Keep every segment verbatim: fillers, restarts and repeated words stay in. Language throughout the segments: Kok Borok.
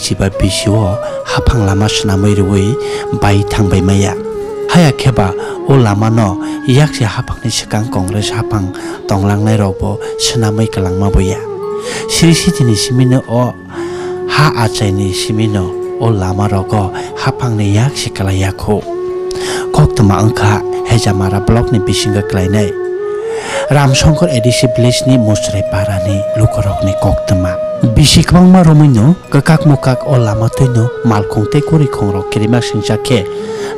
Chiba bisio haphang lama swnamwi rwui bai thangbai maya. Haya khe ba o lamano yakse haphangni swkang Congress haphang tonglangnai rokbo swnamwi kwlangma bo ya. Sri City ni simino o ha achaini simino o lama rogo haphangni yakse kwlai ya kho. Koktwma wngkha Hejamara block ni bisingo kwlainai Ramsongkor A D C village ni Musrai para ni lukurokni koktwma. Bisi kwbangma romwino kwkak mokak o lama twino malkhung tei kwrwikhungrok kirima singcha khe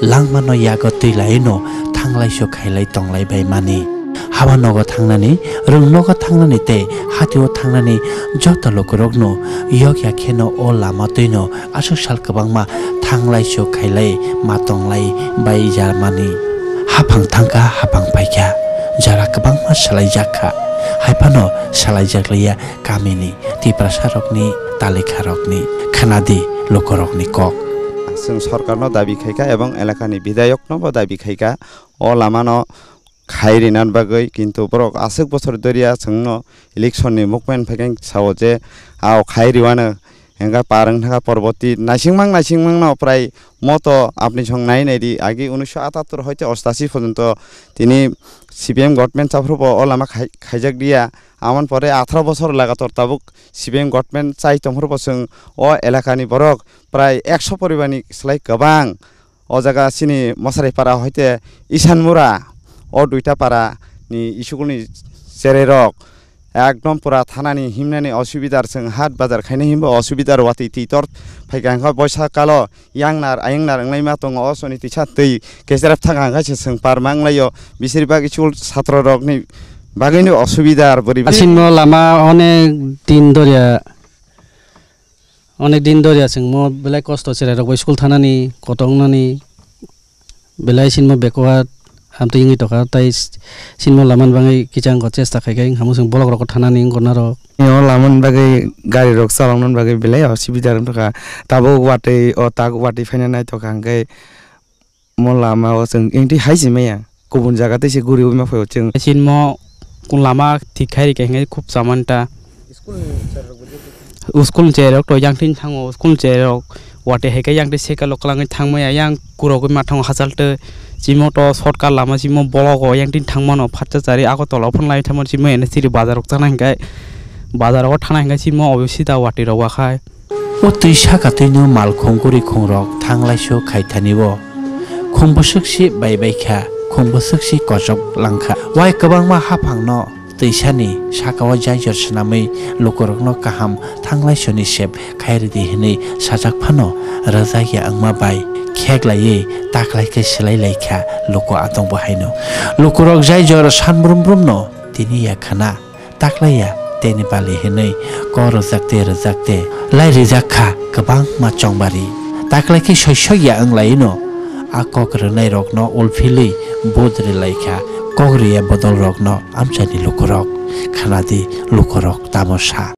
langmano yago twi laino thanglaiso khailai tonglai bai mani. Haba nogo thangnani, rwng nogo thangnani tei hatio thangnani joto lukurokno yokya kheno o lama twino aswk sal kwbangma thanglaiso khailai ma tonglai bai jarmani. Haphang thangkha, haphang phaikha, jara kwbangma salaijak kha, haiphano salaijaklaiya kamini Tiprasarokni talikharokni khnadi lukurokni kok. Chwng sorkarno dabi khaikha ebong elakani bidhayoknobo dabi khaikha o lamano khai rinani bagwi, kintu borok aswk bosor doriya chwngno election ni movement phaikhe sao je ao khai riwano hengkha par wngthangkha porborti naisingmang naisingmangno prai moto apni song nai naidi agi unisho atattor hoite ostashi porjonto tini C P M government chaphrubo o lama khai-, khaijak diya. Amon pore atharo bosor lagator tabuk C P M government chai tongphrubo chwng o elakani borok prai ekso poribarni slai kwbang. O jaga chini Mosari para hoite Isanmura, o duita para ni school ni cherai rok ekdom pura thanani himnani osubidar, chwng hat bazar khaina himbo osubidar, watwi twi tor phaikha, hwnkhe boisa kalo yangnar ayangnar wnglaima tongo. O soni twisa twi kecherep thangkha, hwnkhe se chwng parma wnglaio, bisir bak school satro rokni bagwino osubidar bwrwi. Asino lama onek din doria. Onek din doria chwngmo belai kosto, cherai rok bai school thanani, koto wngnani, belai sinmo backward, amtwi wngwi tongkha, tai sinmo lamani bagwi kichangko chesta khaikha, wngkha mwswng bolok rokko thanani wngkha narok. O lamani bagwi gari rok chaloknani bagwi belai osubida wngkha, tabuk watwi o tak watwi phaina naitokha hwnkhe. Mo lama o chwng engti hai se maya, kubun jaga tei se guri oi ma phaio chwng. Chini mo kun lama thik khai rikha hingke khub chamani ta. School ni cherai rok to yang tin thango, school ni cherai rok wate hai khe yang tei cycle rok kwlangwi thang maya, yang kurogwi ma thango hachal tei chimo to shortcut lama chimo bolok o yang tin thang mano phatsa chari Agartala o phano lai thang mano chimo ene siri bazar rok thana hingke bazar o thana hingke chimo obo sida wate rok wa khai. O twi saka twino malkhung gurikhungrok thanglaiso khaithani-o. Khung bwswk si bai bai kha, khung bwswk si kochok lang kha. Wai kwbangma haphangno twisani saka-o jaijor swnamwi lukurokno kaham thanglaisoni sep khai rwdi hwnwi sajak phano rwjak ya wngma bai kheklaiwi taklai khe swlai lai kha luku atong bo haino. Lukurok jaijor san brum brumno tini ya khana. Taklaiya teni bali hinwi kok rwjakte rwjakte lai rijak kha kwbangma chongbari. Taklai khe soi soi ya wng lai no, a kok rwnai rokno ulphilwi vote rwlai kha, kok rwya bodol rokno amchaini lukurok. Khanadi lukurok tamo sa.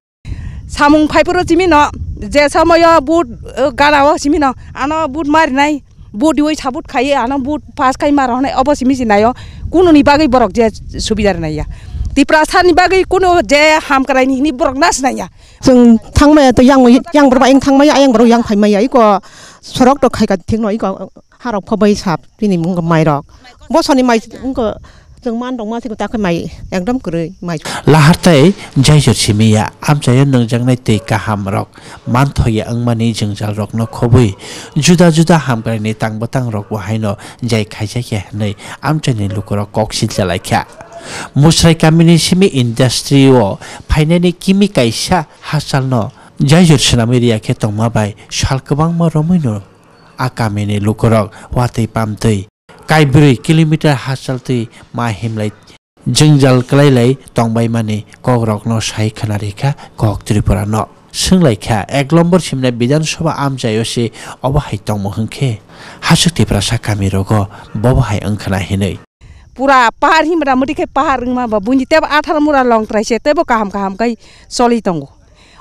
Samung phaiphuru chimino je somoyo vote, uh, gana o chimino ano vote marinai. Vote diwi sabut khaiye, ano vote pass khai maro hwnwi obo simi se naio. Kununi bagwi borok je subida rwnai ya. Tiprasa ni bagwi kunu je hamkrai ni hini borok na sinai ya. Chwng thangmaya to yang, yang borok yang thangmaya, yang borok yang phaimaya. Iko sorok to khaika thikno iko harok phobai sap tini mung mairok. Bosoni mai iko chwng man dongma siko ta khe mai ekdom kwrwi mai. Lahar tei jaijor simi ya amchaio nungjaknai twi kaham rok. Manthoya wngmani jwngjalrokno khobwi juda juda hamkraini tang bwtangrokbo haino jai khaijakya hwnwi amchaini lukurok kok silchalaikha. Musrai kamini simi industry-o phainani kimi kaisa hachalno jaijor swnamwi riyakhe tongma bai sal kwbangma romwino a kamini lukurok watwi pamtwi kaibrwi kilometer hachaltwi ma himlai. Jwngjal kwlailai tongbaimani kokrokno sai khwnarikha kok Tripura no. Swnglaikha ek lombor simna Bidhan Sabha amchaio se obo hai tongmo hwnkhe hasuk Tiprasa kamirogo bobo hai wngkhwna hinwi. Pura pahar himra mwtwi khe pahar wngma ba buini tebo atharo mura long trai se tebo kaham kaham kai choli tongo.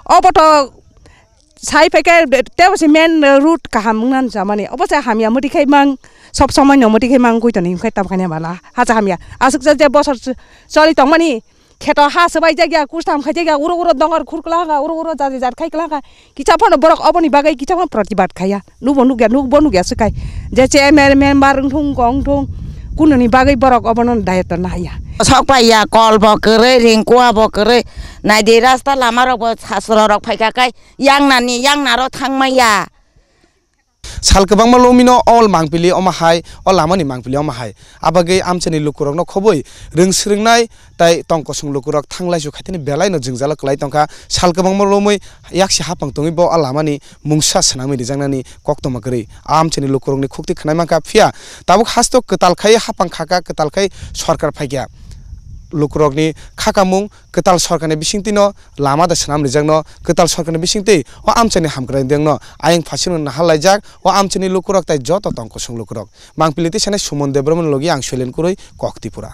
Obo to Sai phaikhe tebo se main road kaham wngna jamani. Obo se hamya mwtwi khai mang, sob somoi no mwtwi khai mang goi toni khai tam khanya bala. Hacha hamya. Aswk je bosor choli tongmani Kheto ha swbai jakya, kustam khai jakya, uro uro dongar khur kwlangkha, uro uro jati jat khai kwlangkha. Kisa phano borok oboni bagwi kisa phano protibad khaiya. Nubo nukya, nukbo nukya swkai. Je che M L A member wngthung, wngthung, kunoni bagwi borok obono dayetto naiya. Sok paiya, kol bo kwrwi, ringkua bo kwrwi. Naidi rasta lama rok bo sasro rok phaikha kai, yang nani, yang naro thangmaya. Sal kwbangma lomino o mangpili omo hai, o lamani mangpili omo hai. Abagwi amchaini lukurokno khobwi rwng swrwngnai tai tongkosong lukurok thanglaisu khaitini belaino jwngjalo kwlai tongkha. Sal kwbangma lomwi yaksi hapang tongwi bo o lamani mungsa swnamwi rijaknani koktwma kwrwi. Amchaini lukurokni khukti khwnai mankha, phiya tabuk hasto kwtal khai hapang khaka, kwtal khai sorkar phaikha. Lukurokni khakamung kwtal sorkarni bisingtwino lama da swnam rijakno, kwtal sorkarni bisingtwi o amchaini hamkrai dengno ayang phasino nahal laijak o amchaini lukurok tai joto tongkosong lukurok. Mangpili tei sanai Suman Debbarmani logi ang Soilen Kurui, Kok Tripura.